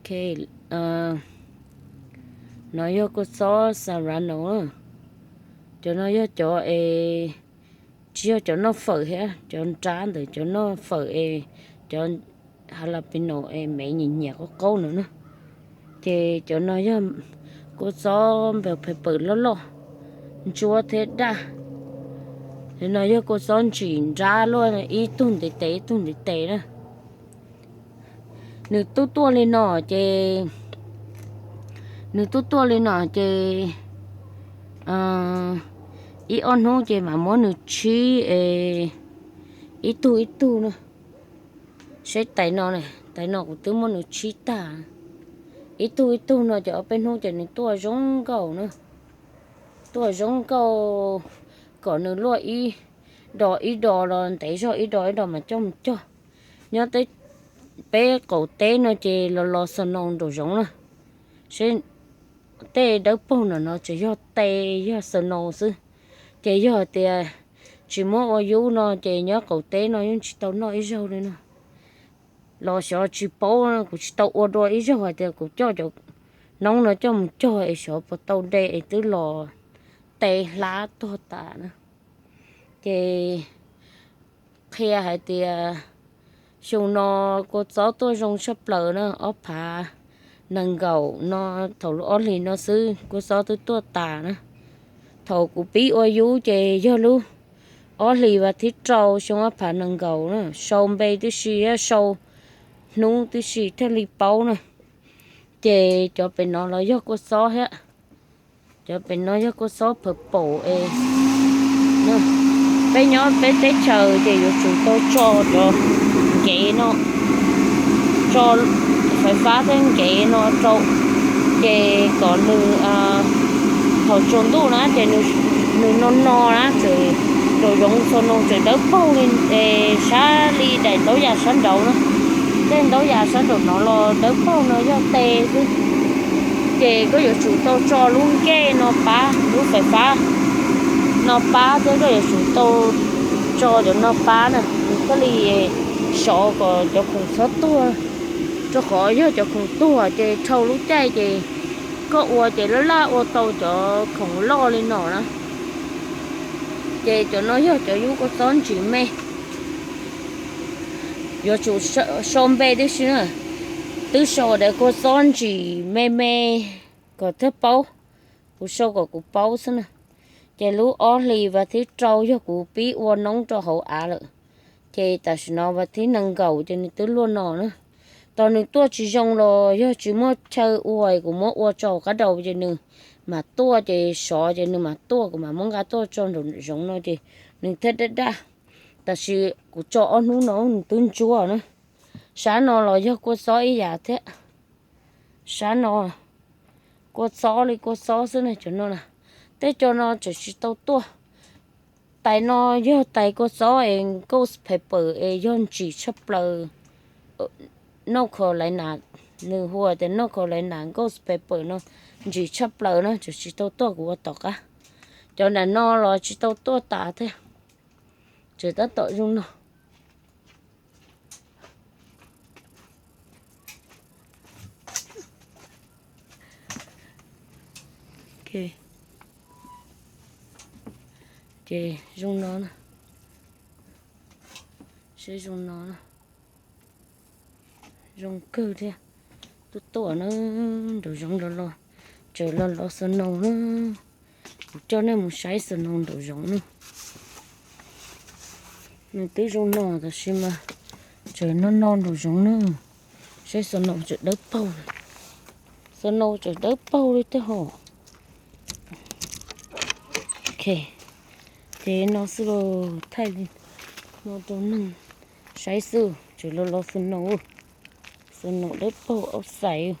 Ok, no yog kua txob serrano. Cov no yog cov es tsis yog cov noj fawm thiab, cov nrab ntawm cov noj fawm es cov jalapeno es me nyiam nyiam qaub qaub no na. Ces cov no yog kua txob bell pepper loj loj, ntsuab thiab daj. Cov no yog kua txob ntsim nrab luaj, ib tug ntiv tes ib tug ntiv tes na. Nws tub tuaj li no ces, nws tub tuaj li no ces ib ob hnub ces mam muab nws tshib es ib tug ib tug na. Seb tais no, tais no kuv twb muab nws tshib tag. Ib tug ib tug no ces ob peb hnub ces nws tuaj zoo nkauj na. Tuaj zoo nkauj, kom nws luaj ib do ib do los ntev zog ib do ib do mas coj mus cog. Nyob peb qaum teb no ces los los snow nraum zoov na. Seb tej dawb paug no no tsuas yog tes yog snow xwb. Ces yog tias tsis muab ua yub no ces nyob qaum teb no yeej tsis tau noj ib zaug li no. Los xyov tsis paub, kuv tsis tau ua dua ib zaug hais tias kuv coj cov noob no coj mus cog es xyov puas tau de es twb los tes hlab tuag tas na. Ces qhia hais tias xyoo no kua txob tuaj zoo tshaj plaws na, ob phav nees nkaum no, thaum lub ob hlis no xwb kua txob twb tuaj tas na. Thaum kuv pib ua yub ces yog lub ob hlis vas thib rau xyoo ob phav nees nkaum na, sau npe tib si thiab sau hnub tib si thiaj li paub na. Ces cov pem no los yog kua txob thiab. Cov pem no yog kua txob purple es. Peb nyob peb teb chaws ces yuav tsum tau tso cov nkev no, tso fais fab thiab nkev no rau, ces kom nws thaum tsaus ntuj na ces nws no no na, nraum zoov txhua no tseem dawb paug li, sab li daim ntaub yas sab nraud na. Tej ntaub yas sab nraum no los dawb paug no yog tes xwb. Ces koj yuav tsum tau tso lub nkej no pab, lub fais fab no pab thiab koj yuav tsum tau tso cov no pab na, nws thiaj li sov kom cov khoom txhob tuag, rau qhov yog cov khoom tuag ces dhau lub caij ces koj ua ces laj laj ua tau cov khoom loj li no na. Ces cov no yog cov yub kua txob ntsim me, yuav tsum sau npe tib si na. Twb sau tias kua txob ntsim me me kom thiaj paub, kuv sau kom kuv paub xwb na. Ces lub ob hlis vas thib rau yog kuv pib ua noob rau hauv av lawm, ces tam sim no vas thib nees nkaum ces nws twb luaj no na. Tos nws tuaj tsis zoo los yog tsis muaj chaw ua, kuv muab ua tso qab daus ces nws mam tuaj, ces sov ces nws mam tuaj, kuv mam muab nqa tuaj tso nraum zoov no ces nws thiaj daj daj. Tab sis kuv tso ob hnub no nws twb ntsuab na. Sab no los yog kua txob ib yam thiab. Sab no kua txob li kua txob xwb na, cov no na. Tej co no tseem tsis tau tuaj. Tais no yog tais kua txob es ghost pepper es yog ntsim tshaj plaws. North Carolina, nws hu tias North Carolina ghost pepper no ntsim tshaj plaws na, tseem tsis tau tuaj kuv ua tom qab. Cov nram no los tsis tau tuaj tas thiab, tseem tab tom zoo no. Ces zoo no na, seb zoo no na, zoo kawg thiab. Tuaj tuaj na, nraum zoov los los, tseem los los snow na. Kuv coj nej mus saib snow nraum zoov na. Nws twb zoo no tab sis mas tseem no no nraum zoov na. Saib snow tseem dawb paug, snow tseem dawb paug li tej hom. Ok, ces no xwb los thaij li no rau neeg saib xwb, tseem los los snow, snow dawb paug auj xais.